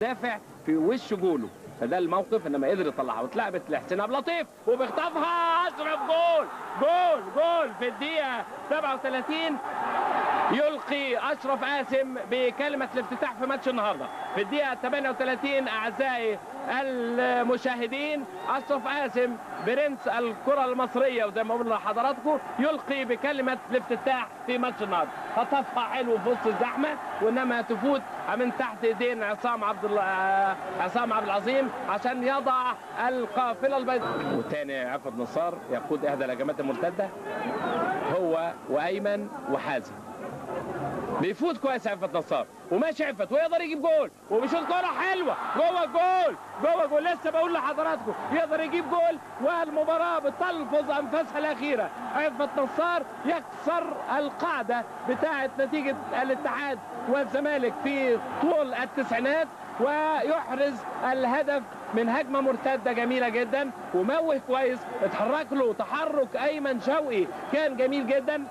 دافع في وش جولة، فده الموقف انما قدر يطلعها واتلعبت لحسين عبد اللطيف وبيخطفها اشرف. جول جول جول في الدقيقة 37. يلقي اشرف قاسم بكلمه الافتتاح في ماتش النهارده في الدقيقة 38. اعزائي المشاهدين، اشرف قاسم برنس الكره المصرية، وزي ما قلنا لحضراتكم يلقي بكلمه الافتتاح في ماتش النهارده. خطفها حلو في وسط الزحمة، وانما تفوت من تحت ايدين عصام عبد العظيم عشان يضع القافلة البيضاء. والثاني عفت نصار يقود احدى الهجمات المرتدة، هو وايمن وحازم. بيفوت كويس عفت نصار وماشي عفت ويقدر يجيب جول وبيشوط كورة حلوة جوه الجول جوه الجول. لسه بقول لحضراتكم يقدر يجيب جول، والمباراة بتلفظ انفاسها الاخيرة. عفت نصار يكسر القاعدة بتاعه نتيجة الاتحاد والزمالك في طول التسعينات، ويحرز الهدف من هجمة مرتدة جميلة جدا وموه كويس، اتحرك له تحرك ايمن شوقي كان جميل جدا.